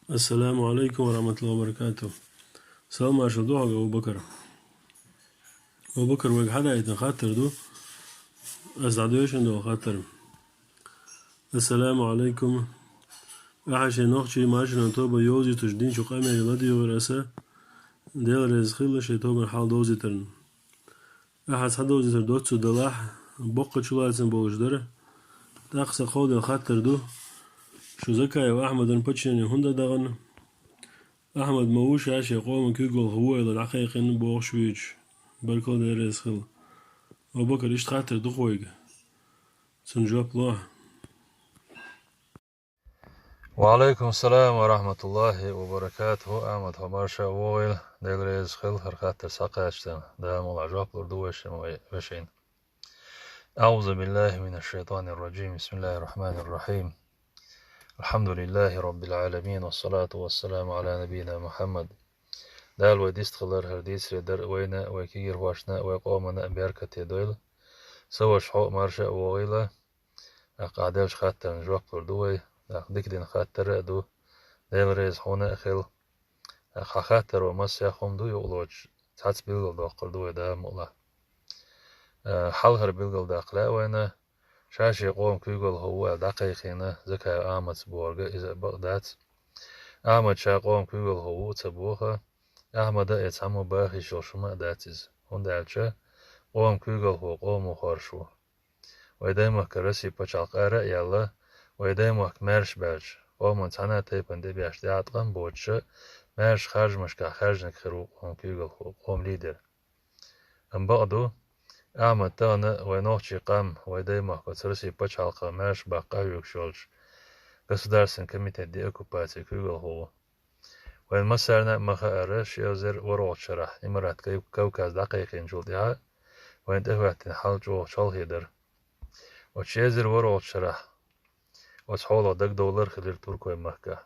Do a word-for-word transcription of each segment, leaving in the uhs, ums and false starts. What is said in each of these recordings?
Ассаламу алейкум ва рахматуллахи ва баракатух. Салам маршал ду хьога, Абу Бакар. Абу Бакар, вайга хьадаийтина хаттар ду. Ас дӀадоьшан дола хаттар. Ассаламу алейкум. Ахьа шайн нохчий маршалан тоба йовзийтуш динчу къамел ладийгӀира аса. Дела реза хилла шайн тобан хьал довзийтарна. Ахьа цхьа довзийтар доццу далахь, боккха чулацам болуш дара. ТӀаккха са кховдал хаттар ду. Шу Закаев Ахьмадан подчинение хӀунда дагӀана? Ахьмад ма ву ша шен къоман куьйгалхо ву аьлла дӀакхайкхина бохуш вуьйцуш. Баркалла, Дела реза хила. Абу Бакар, иштта хаттар ду-кх вайга. Цунна жоп лохьа. Ва алейкум салам ва рахматуллахи ва баракатуху. Ахьмад, хьо марша а вогӀийла, Дела реза хила, хӀара хаттар схьакхаччалц. Дала мукъалахь жоп лур ду вайшимма, вай вешина. أعوذ بالله من الشيطان الرجيم. بسم الله الرحمن الرحيم. الحمد لله رب العالمين، والصلاة والسلام على نبينا محمد. Дала вай дистхилар, хӀара дийцаре дар вайна, вай кегийрхошна, вай къомана а беркате дойла. Са ваша, хьо а марша а вогӀийла. ТӀаккха ахь деллачу хаттарна жоп лур ду вай. ТӀаккха дика дина хаттар а ду. Дела реза хьуна а хила. ТӀаккха хьан хаттаро массех хӀума ду юкъалоцуш, цхьацца билгалдоккхур ду вай, Дала мукъалахь. Э, хьалхара билгалдаккха лаьа вайна, ша шен къоман куьйгалхо ву аьлла дӀакхайкхийна Закаев Ахьмаца бохург, иза а бакъ дац. Ахьмад ша къоман куьйгалхо ву а ца боху, Ахьмада а цхьаммо баха йиш йолуш хӀума а дац иза, хӀунда аьлча къоман куьйгалхо къомо хоржуш ву. Вай Даймахкара Россин пачхьалкх ара а яьлла, вай Даймахка маьрша баьлча, къоман цхьана а тайпана тӀебаьхьаш тӀеӀаткъам боцуша, маьрша харжамашкахь хаьржинарг хир ву къоман куьйгалхо, къоман лидер. Амма бакъ ду, Ахьмад тахана вай нохчийн къам, вай Даймахка оцу Россин пачхьалкхах маьрша баккха къахьоьгуш йолчу Государственный комитет деоккупации куьйгалхо ву. Вайн массарна а ма хаъара, ши эзар ворхӀалгӀачу шарахь Имарат Кав-, Кавказ дӀакхайкхийначул тӀаьхьа вайна тӀехӀоьттина хьал чӀогӀа чолхе дара. Оцу ши эзар ворхӀалгӀачу шарахь оцу хьолах дагадовлар хилира туркойн махкахь.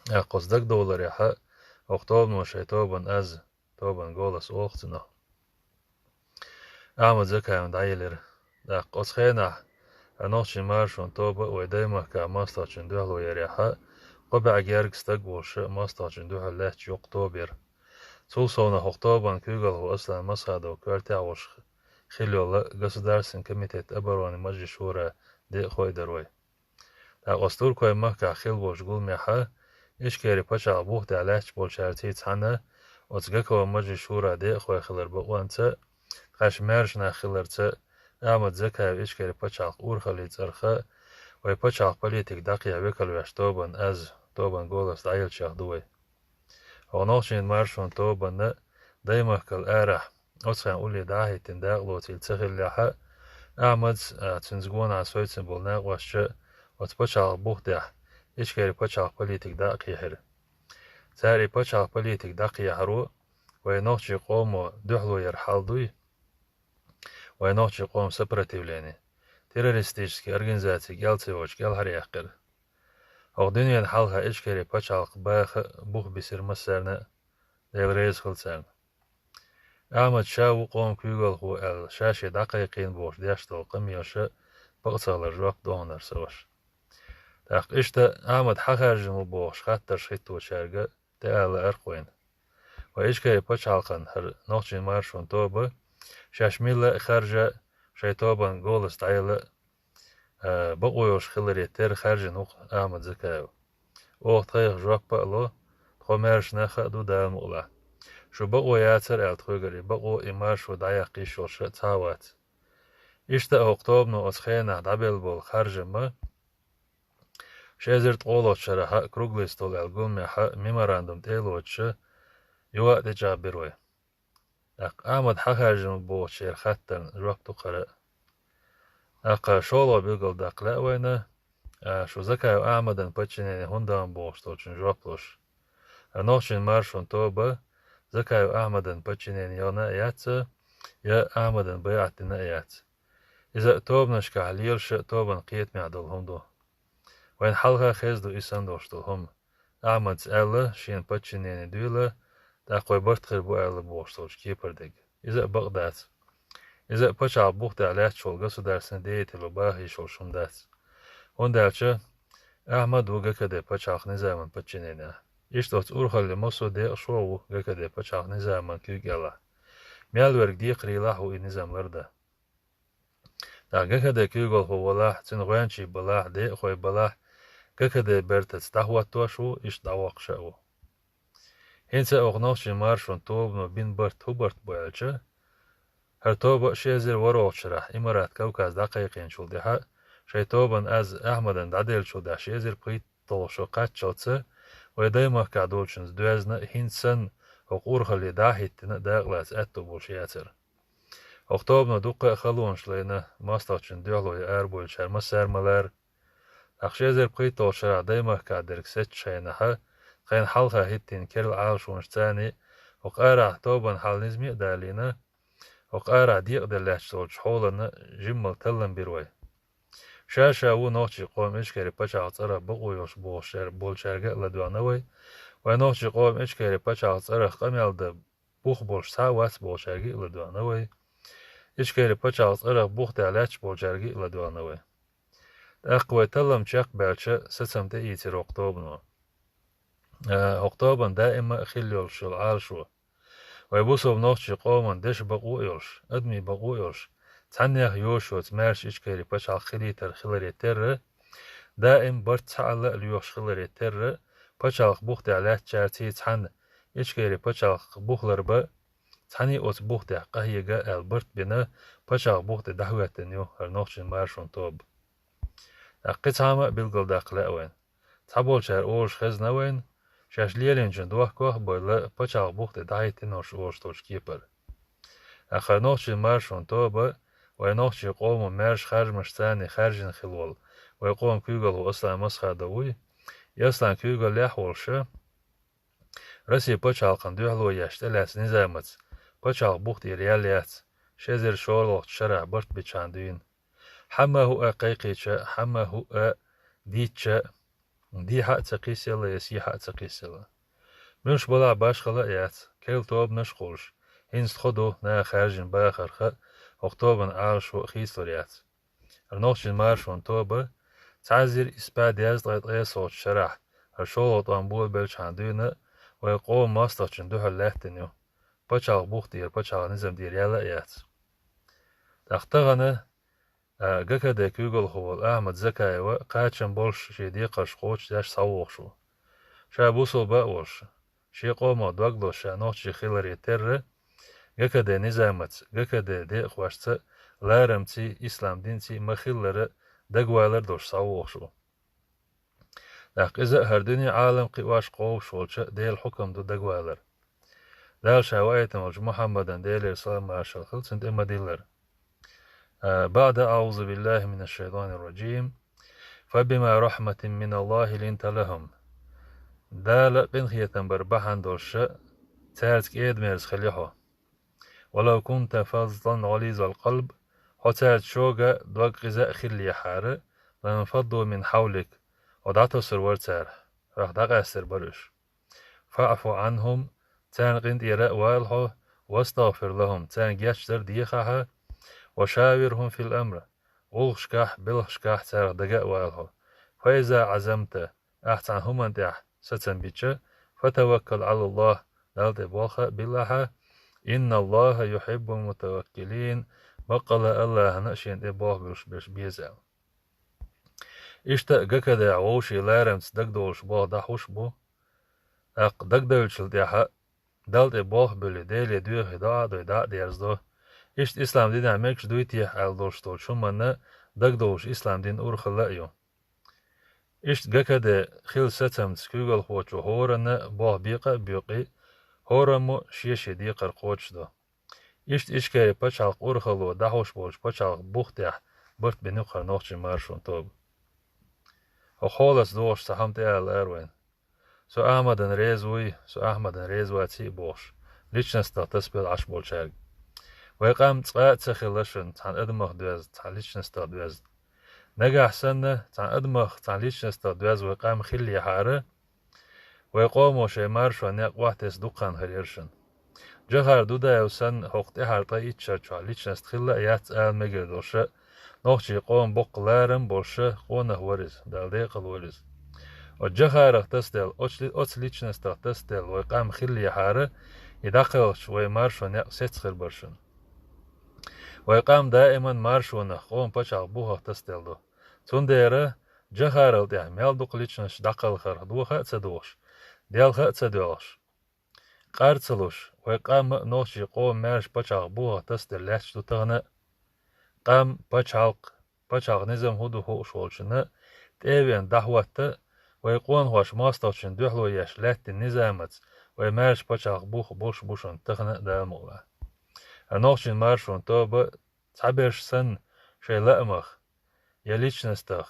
ТӀаккха оцу дагадовларехь хӀокху тобано шайн тобанан аз, тобанан «Голос» олу цунах, Ахьмад Закаевна дӀаелира. ТӀаккха оцу хенахь хӀара нохчийн маршонан тоба а вай Даймахкахь мостагӀчунна дуьхьало ярехь, кхо бӀе гергга стаг а волуш, мостагӀчунна дуьхьал лаьтташ йоккха тоба яра. Цул совнаха хӀокху тобанан куьйгалхо Аслан Масхадов коьртехь а волуш хилла йолу Государственный комитет обороны Маджлис шура декъахой а дара вай. ТӀаккха оцу туркойн махкахь хилла болчу гуламехь Ичкери пачхьалкх бух тӀехь лаьтташ болчаьрций цхьаьна оцу ГКО Маджлис шура декъахой хилар бакъонца, тхаьш маьрша нах хиларца, Ахьмад Закаев Ичкери пачхьалкх урхаллин цӀарах вай пачхьалкх политик дӀакхехьа векалвеш тобанан аз, тобанан «Голос» дӀаеллачех ду вай. ХӀокху нохчийн маршонан тобанна Даймахкал арахь оцу хенахь улле дӀа а хӀиттина дакъа лоцийла ца хиллехь, Ахьмадс а, цуьнца гонахь совцина болу накъосташа оцу пачхьалкх бух тӀехь Ичкери пачхьалкх политик дӀа а кхехьира. Цара и пачхьалкх политик дӀакхехьаро вайн нохчийн къомо дуьхьало яр хьал дуй, вайн нохчийн къоман сопротивление, террористически организаци кӀел ца йоцуш кӀелхьаръяьккхира. ХӀокху дуьненан хьалха Ичкери пачхьалкх баха бух бисира массарна а, Дела реза хила царна. Ахьмад ша ву къоман куьйгалхо аьлла, ша шен дӀакхайкхийна бохуш деш долу къамелаш бакъ ца хилар жоп ду хьуна, са ваша. ТӀаккха иштта Ахьмад хьан хаьржина ву бохуш хаттарш хӀитточаьрга тӀе а лаьара-кх вайна. Вайн Ичкери пачхьалкхан хӀара нохчийн маршонан тоба, шаьш милла а хаьржа, шайн тобанан «Голос» дӀаелла а, бакъо йолуш хиларе терра хаьржина ву-кх Ахьмад Закаев. Оха тхайх жоп а ло, тхо маьрша нах а ду, Дала мукъалахь. Шу бакъо яцара аьлла тхоьгара и бакъо, и маршо дӀаяккха йиш йолуш а цхьа а вац. Иштта а хӀокху тобано оцу хенахь дӀабелла болу харжамма, ши эзар ткъолгӀачу шарахь а «Круглый стол» аьлла гуламехь а меморандум тӀе а лоцуша, юха а тӀечӀагӀбира вай. ТӀаккха Ахьмад хьан хаьржина ву бохучеран хаттарна жоп ду-кх хӀара а. ТӀаккха шолгӀа билгалдаккха лаьа вайна, а, шу Закаев Ахьмадан подчинение хӀунда дан бохуш долчун жоп луш. ХӀара нохчийн маршонан тоба Закаев Ахьмадан подчинение яхана а яц, я Ахьмадан байӀат дина а яц. Иза а тобанашкахь лелаш а, тобанан кхетамехь долу хӀума ду. Вайна хьалха а хезна ду и санна долуш долу хӀума. Ахьмадс аьлла, шена подчинение дуьйла, тӀаккха вай барт хир бу аьлла бохуш долчу кепара дерг. Иза а бакъ дац. Иза а пачхьалкх бух тӀехь лаьтташ волу государственный деятело баха йиш йолуш хӀума дац. ХӀунда аьлча Ахьмад ву ГКД пачхьалкх низаман подчиненехь. Иштта оцу урхалле массо а декъашхо а ву ГКД пачхьалкх низаман куьйга ялахь. Мел верг декхарийлахь а ву и низам ларда. ТӀаккха ГКД куьйгалхо валахь, цуьнан гӀоьнчий балахь, декъахой балахь, ГКД бертаца дӀахӀоттош а ву, иштта дӀавоккхуш а ву. ХӀинца а оха нохчийн маршонан тобано бина барт хӀун барт бу аьлча, хӀара тоба а ши эзар ворхӀалгӀачу шарахь Имарат Кавказ дӀакхайкхийначул тӀаьхьа, шайн тобанан аз Ахьмадан дӀаделлачул тӀаьхьа ши эзар пхийтталгӀа шо кхаччалца, вай даймахкахь долчуьнца доьзна а, хӀинца санна, хӀокху урхалле дӀа а хӀиттина, дакъалаца аьтто болуш яцара. ХӀокху тобано дуккха а халонаш лайна, мостагӀчунна дуьхьало ян арабевллачара массара а ма лара. ТӀаккха ши эзар пхийтталгӀачу шарахь даймахкахь дерг сецначу хенахь, тхайна хьалха хӀиттийна керла Ӏалашонашца а, хӀокху арахь тобанан хьал низаме а далийна, хӀокху арахь декъаделла лаьтташ долчу хьолана жиммал таллам бира вай. Ша-ша ву нохчийн къоман Ичкери пачхьалкх цӀарах бакъо йолуш болчаьр-, болчаьрга а ладоьгӀна вай. Вай нохчийн къоман Ичкери пачхьалкх цӀарах къамел дан бух болуш цхьа а вац бохучаьрга а ладоьгӀна вай. Ичкери пачхьалкх цӀарах бух тӀехь лаьтташ болчаьрга а ладоьгӀна вай. ТӀаккха вай таллам чекхбаьлча, сацам тӀеийцира хӀокху тобано. А, хӀокху тобанан даима а хилла йолуш йолу Ӏалашо. Вай бусалба нохчийн къоман дешан бакъо а йолуш, адамийн бакъо а йолуш, цхьаннех йоша йоцу маьрша Ичкери пачхьалкх хилийтар хиларе терра, даим барт цхьаалла а лоьхуш хиларе терра, пачхьалкх бух тӀехь лаьттачаьрций цхьаьна Ичкери пачхьалкх бух ларбан, цхьаьний оцу бух тӀехь къахьега аьлла барт бина, пачхьалкх бух тӀе дӀахӀоьттина ю хӀара нохчийн маршонан тоба. ТӀаккха кхин цхьа хӀума а билгалдаккха лаьа вайна. Цхьаболчара олуш хезна вайна, шаьш лелийначун дохко а бевлла, пачхьалкх бух тӀе дӀахӀиттина уьш олуш долчу кепара. ТӀаккха хӀара нохчийн маршонан тоба, вай нохчийн къоман маьрша харжамашца а хаьржина хилла волу вай къоман куьйгалхо Аслан Масхадов вуй. И Аслан куьйгаллехь а волуша, Россин пачхьалкхана дуьхьало еш тӀелаьцна низамаца пачхьалкх бух тӀера ял яц, ши эзар шолгӀачу шарахь барт бичхьана дуьйна. Хьан ма хӀуъа кхайкхийча, хьан ма хӀуъа дийцча, дехьа а ца кхиссалла я сехьа а ца кхиссалла. Муьлш балахь башхала а яц, керла тобанаш а кхуллуш, хӀинца тхо ду наха хаьржина бахарх а, хӀокху тобанан Ӏалашо а хийцалур яц. ХӀара нохчийн маршонан тоба, цхьа эзар исс бӀе дезткъе ткъайоьссалгӀачу шарахь, хӀара шолгӀа тӀом болабелчхьана дуьйна, вай къоман мостагӀчунна дуьхьал лаьттина ю. Пачхьалкх бух тӀера, пачхьалкх низам тӀера яла а яц. ТӀаккха тахана, а, ГКД куьйгалхо волу Ахьмад Закаева кхачам болуш шен декхарш кхочушдеш схьавогӀуш ву. Ша бусалба а волуш, шен къомах дог лозуш ша нохчи хиларе терра, ГКД низамаца, ГКД декъахошца, ларамций, ислам динций ма-хиллара дагавалар долуш схьавогӀуш ву. ТӀаккха иза а хӀара дуьне, Ӏалам кхиош, кховш волча Делан хьукам ду дагавалар. Дала ша ваийтина волчу Мухьаммадан, Делера салам-маршалла хуьлда цунна, тӀе ма-диллара. А, بعد أعوذ بالله من الشيطان الرجيم. فبما رحمة من الله لنت لهم. Дала къинхетам бар бахьана долуша цаьрца кӀеда-мерза хили хьо. ولو كنت فظا غليظ القلب. Хьо цаьрца шога дог къиза а хиллехьара, لانفضوا من حولك. Хьо дӀатосур вара цара, хьох дӀакъаьстар бара уьш. فاعف عنهم. Царна къинтӀера а вала хьо, واستغفر لهم. Царна гечдар дехахьа, وشاورهم في الأمر. ГӀуллакхашкахь, белхашкахь царах дага а вала хьо. فإذا عزمت. Ахь цхьана хӀуманна тӀехь сацам бича, فتوكل على الله. Далла тӀе болх а биллахьа. إن الله يحب المتوكلين. Баккъала АллахӀана а шена тӀе болх буьллуш берш беза аьлла. Иштта а ГКД-хь вовшийн ларамца дагадовлуш болх дӀахьуш а бу. ТӀаккха дагадевллачул тӀаьхьа Далла тӀе болх а буьллий, Деле доьхий, доӀа а дой, дӀа а дерзадо. Иштта ислам динехь мегаш дуй техьа аьлла долуш долчу хӀуманна дагадовлуш ислам дин урхалла а ю. Иштта ГКД хилла сацамца куьйгалхочо хӀоранна болх бекъа а боькъий, хӀораммо шен-шен декхар кхочушдо. Иштта Ичкери пачхьалкх урхалло дӀахьуш болчу пачхьалкх бух тӀехь барт бина ю хӀара нохчийн маршонан тоба. ХӀокху хьолаца догӀуш цхьа хӀума тӀеала ара вайна. Со Ахьмадан реза вуй, со Ахьмадан реза ваций а бохуш, личностах тасбелла Ӏаш болчаьрга. Вай къам цкъа а ца хилла шуна, цхьана адамах доьзна, цхьана личностах доьзна. Нагахь санна, цхьана адамах, цхьана личностах доьзна вай къам хиллехьара, вай къомо шайн маршонан некъ охьатесна дукха хан хир яра шуна. Джохар Дудаев санна, хӀокху тӀаьхьара ткъе итт шар чохь личность хилла а яц ала мегар долуша, нохчийн къоман боккха ларам а болуша, къонах вара иза, Дала декъала войла иза. Оцу жахарах тасаделла, оцу, оцу личностах тасаделла вай къам хиллехьара, и дӀакхалхачу вай маршо некъ сецна хир бара шуна. Вай къам даиман маршонах, къоман пачхьалкх бухах тасаделла ду. Цундела жахарал тӀехь мел дукха личносташ дӀакхалхарх доха а ца дохуш, делха а ца доьлхуш, къар ца луш, вай къам а нохчийн къоман маьрша пачхьалкх бухах тасаделла лаьтташ ду тахана а. Къам, пачхьалкх, пачхьалкх низам хӀун ду хууш волчунна тӀе а веана дӀахӀотта, вай къонахоша мостагӀчунна дуьхьало еш лаьттина низамаца вай маьрша пачхьалкх бух болуш бу шуна тахана а, Дала мукъалахь. Хьан нохчийн маршонан тоба цхьаберш санна шайн лаамах, я личностах,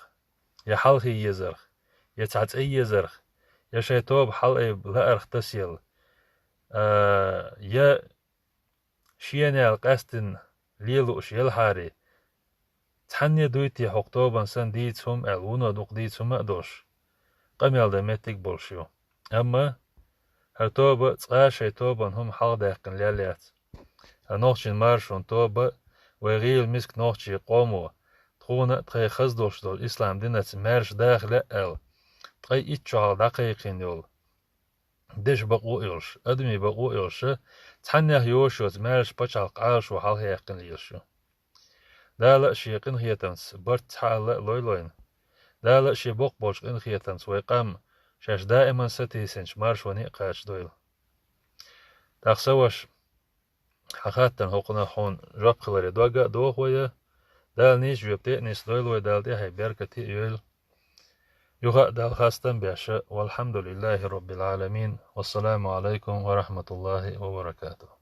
я хьалхе езарх, я цхьа цӀе езарх, я шайн тоба хьалаайба лаарх тасаелла, а, я шена аьлла къаьстина лелуш елхьаре, цхьанне дуй те хӀокху тобанна санна дийца хӀума аьлла, вуно дукха дийца хӀума а долуш, къамел дан меттиг а болуш ю. Амма хӀара тоба цкъа а шайн тобанна хӀума хьалхадаьккхина лелла яц. Хьан нохчийн маршонан тоба вай гӀийла миска нохчийн къомо, тхуна а тхайн хаза долуш долу ислам динаца маьрша даха лаьа аьлла, ткъе итт шо хьалха дӀакхайкхийна йолу дешан бакъо а йолуш, адамийн бакъо а йолуш, цхьаннех йоша йоцу маьрша пачхьалкх Ӏалашо хьалхаяьккхина лелаш ю. Дала а шен къинхетамца барт цхьаалла а лойла вайна. Дала а шен боккха болчу къинхетамца вай къам шаьш даиман сатийсинчу маршоне а кхачадойла. ТӀаккха, сан ваша, хьан хаттарна хӀокхунах хьуна жоп хиларе дог а доху вай. Дала нийса жоьпа тӀе а нисдойла вай, Дала тӀаьхье беркате а йойла. Юха а Далла хастам беш, валхьамдулиллахӀи роббил Ӏаламин. Вассаламу Ӏалайкум ва рахьматуллахӀи ва баракатухӀ.